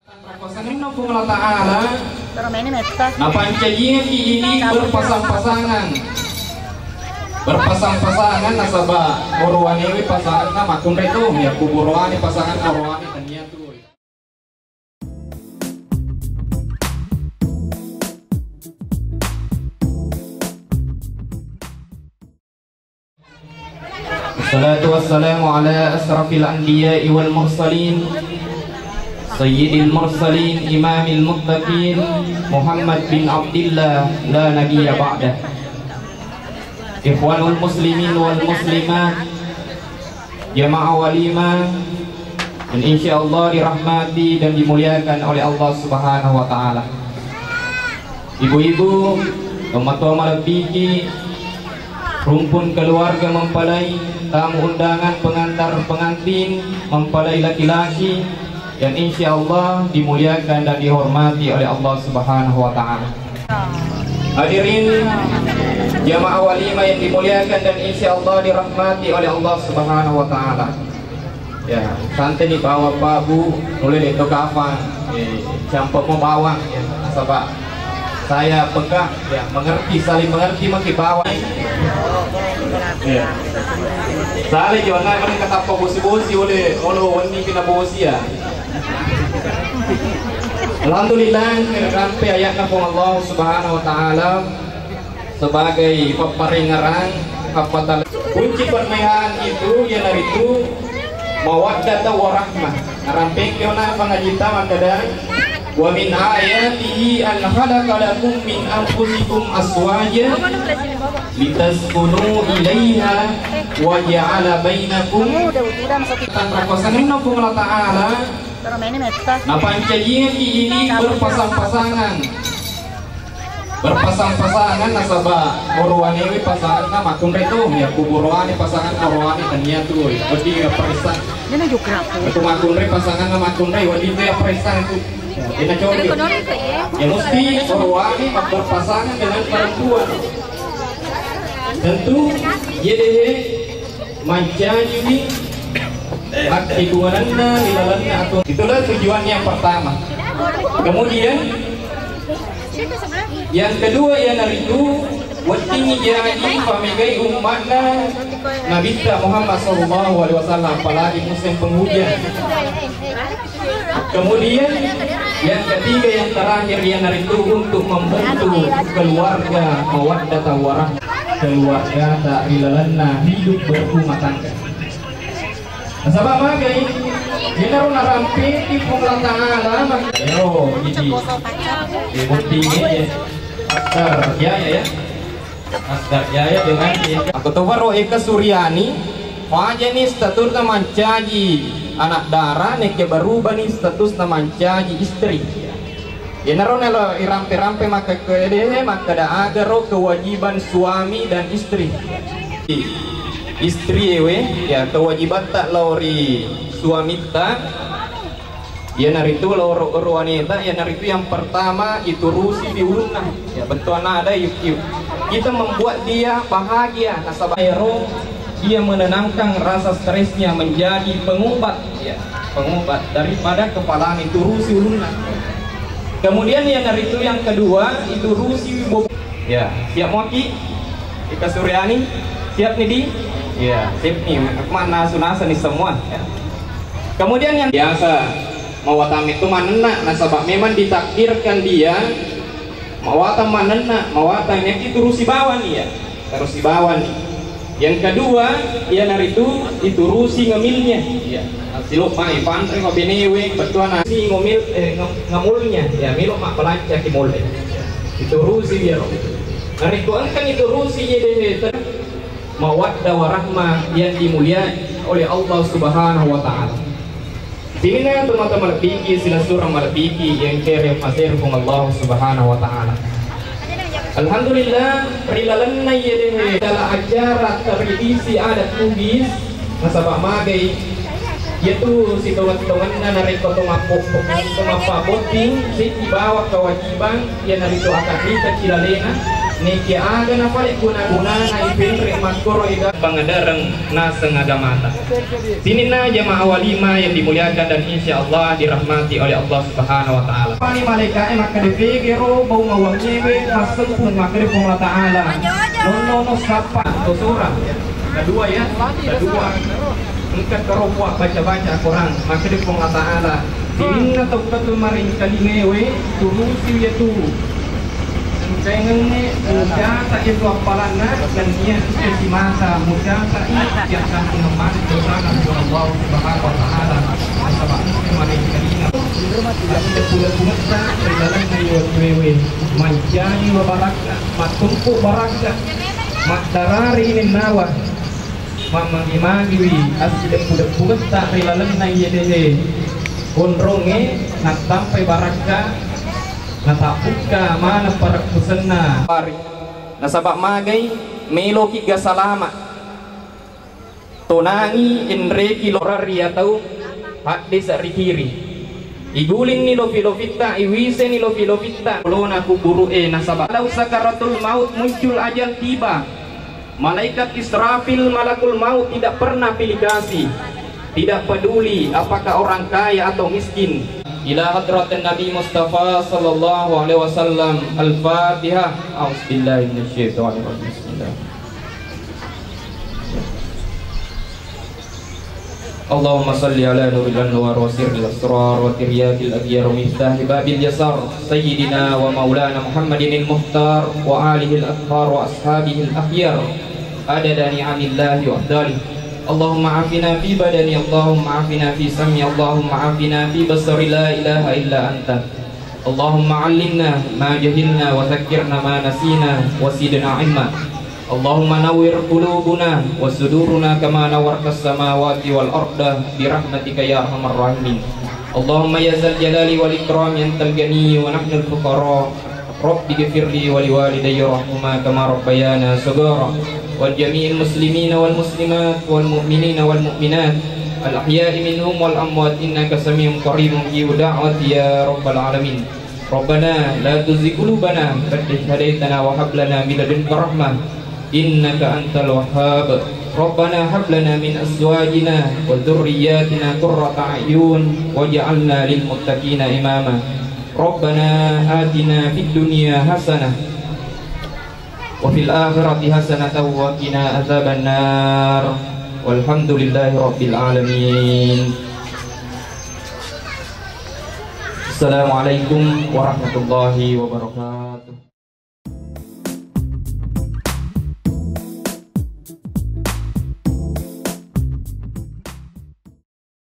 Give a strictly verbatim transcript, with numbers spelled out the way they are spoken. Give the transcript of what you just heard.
Pasangenna Puang Allah Ta'ala napancajiaki ini berpasang-pasangan. Berpasang-pasangan nasaba orowanewe pasanganna makkunrai tu, ya kuburoane pasangan orowane tania tu. Wassalatu wassalamu ala asrafil anbiya'i wal mursalin, sayyidil mursalin, imamil muttaqin, Muhammad bin Abdillah, la nabiyya ba'dah. Ikhwanul muslimin wal muslimat, jamaah walimah, dan insya Allah dirahmati dan dimuliakan oleh Allah Subhanahu wa Ta'ala. Ibu-ibu, tomatoa malebbiki, rumpun keluarga mempelai, tamu undangan, pengantar pengantin, mempelai laki-laki, dan insya Allah dimuliakan dan dihormati oleh Allah Subhanahu wa Ta'ala. Hadirin jamaah walimah yang dimuliakan dan insya Allah dirahmati oleh Allah Subhanahu wa Ta'ala. Ya, santai ni bawa Pak Bu, mulai dari kafang, eh, campur mau bawang, ya, nasaba saya peka, ya, mengerti, saling mengerti maki bawang. Ya. Saling jual nak kena kata apa bosi-bosi oleh, oleh wenni kena bosi ya. Alhamdulillah, rampe ayatna Puang Allah Subhanahu wa Ta'ala sebagai papparengerang, pappatale-, kunci pernikahan itu iyanaritu mawaddata warahmah. Narampengki ona pangajita makkeda, "Wa min ayatihi an khalaqa lakum min anfusikum azwaja litaskunu ilaiha wa ja'ala bainakum." Tanra kuasangenna Puang Allah Ta'ala napancajiaki ini berpasang-pasangan. Berpasang-pasangan nasaba orowanewe pasanganna makkunrai tu, ya kuburoane pasangan orowane tania tu, wedding ya perisa. Itu makkunrai pasanganna makkunrai, wedding tu ya perisa tu. Ya, dena cocok. Ya mesti orowane berpasangan dengan perempuan. Tentu, ye dehe mancajiwi akkegunganna ri lalenna atau itulah tujuan yang pertama. Kemudian yang kedua iyanaritu weddingngi jaji pamegai ummatna Nabitta Muhammad sallallahu alaihi wasallam, apalagi musim penghujan. Kemudian yang ketiga, yang terakhir, iyanaritu untuk membentuk keluarga mawaddata warahmah, keluarga tak ri lalenna hidup berumah tangga. Nasaba magai, iyanaro narampeti Puang Allah Ta'ala, mak-, ero, idi. Di bottingnya ya. Master, ya, ya, ya. Master Jaya dengan Eka. Aku tawaro Eka Suryani, majani statusna mancaji anak dara, nekke berubani statusna mancaji istri. Iyanaro nelo irampe-rampe makkeda, makkeda agaro kewajiban suami dan istri. Istri ewe, ya, kewajibatta lao ri suamitta. Iyanaritu lao ro-, orowaneta, iyanaritu yang pertama iturusi di ulunna. Ya, bettuanna ada yuk, yuk. Kita membuat dia bahagia, nasaba ero dia menenangkan rasa stresnya, menjadi pengobat, ya, pengobat daripada kepalana, iturusi ulunna. Kemudian iyanaritu yang kedua iturusi bobo-, ya, siap moki? Eka Suryani, siap nih di? Ya, siap nih. Mana sunasa nih semua, ya. Kemudian yang biasa mawatang itu manenna, nasaba memang ditakdirkan dia mawatang manenna, mawatang yang itu terus bawani ya, terus bawani. Yang kedua, iyanaritu iturusi ngemilnya. Ya, silo mai panre mabenewe, betuana si ngomil, eh, ngem-, ngemulnya. Ya, milo mak pelanca kimule. Iturusi dia. Narekko engkang iturusi ye deh, mawaddah warahmah yang dimuliakan oleh Allah Subhanahu wa Ta'ala. Sininna tomatoa malebbiki, silessureng malebbiki, yang kere masero Puang Allah Subhanahu wa Ta'ala. Alhamdulillah, ri lalenna iye deh dalam acara tradisi adat Bugis, nasaba magai, yaitu sitonget-tongenna narekko to mappo-, to mappabotting, siki bawa kewajiban, iyanaritu akad nikah cilalena, Niki aga nafale guna-gunana ipenre makkoro ega pangadareng naseng agamata. Sininna jamaah walimah yang dimuliakan dan insya Allah dirahmati oleh Allah Subhanahu wa Ta'ala. Pani malaika'e makkeda, pegero bau mawangngewe massempung, makkeda Puang Allah Ta'ala. Nonnono sappa to sura. Kedua ya, kedua. Engka karo Puang baca-baca Quran, makkeda Puang Allah Ta'ala. Sininna tau ketu maringkalingewe turusi ya tu. Engkaingengnge mujata itu appalanna, nennia engka simata mujata i, yang kami memandang dosana kepada Allah Subhanahu wa Ta'ala. Nasaba engka maringkalinga. Pula-puletta ri lalenna iyo tuewe, mancaji wa barakka, mattumpu barakka, maddarari nennawa, mammagi-magiwi assideppu-deppungetta ri lalenna iye dehe onrongnge, nattampai barakka, natabbukka maneng parekkusenna. Nasaba magai meloki ga salama. Tonangi enreki lorari atau haddesa ri kiri. Igulinni lopi-lopitta, iwiseni lopi-lopitta. Lona kuburu'e nasaba lau sakaratul maut muncul ajal tiba. Malaikat Israfil, malakul maut tidak pernah pilih kasih. Tidak peduli apakah orang kaya atau miskin. Ila hadratin Nabi Mustafa sallallahu alaihi wasallam. Al-Fatihah. A'udzubillahi minasyaitonir rajim. Bismillah. اللهم صل على نور الأنوار وسر الأسرار وترياق الأغيار ومفتاح باب اليسار سيدنا ومولانا محمد المختار وآله الأطهار وأصحابه الأخيار عدد نعم الله وأفضاله. اللهم عافنا في بدني، اللهم عافنا في سمعي، اللهم عافنا في بصري، لا إله إلا أنت. اللهم علمنا ما جهلنا وذكرنا ما نسينا وزدنا علما. اللهم نور قلوبنا وصدورنا كما نورت السماوات والأرض برحمتك يا أرحم الراحمين. اللهم يا ذا الجلال والإكرام أنت الغني ونحن الفقراء. رب اغفر لي ولوالدي وارحمهما كما ربيانا صغارا. ولجميع المسلمين والمسلمات والمؤمنين والمؤمنات الأحياء منهم والأموات إنك سميع قريب مجيب الدعوات يا رب العالمين. ربنا لا تزغ قلوبنا بعد إذ هديتنا وهب لنا من لدنك رحمة إنك أنت الوهاب. ربنا هب لنا من أزواجنا وذرياتنا قرة أعين واجعلنا للمتقين إماما. ربنا آتنا في الدنيا حسنة وفي الآخرة حسنة وقنا عذاب النار. والحمد لله رب العالمين. السلام عليكم ورحمة الله وبركاته.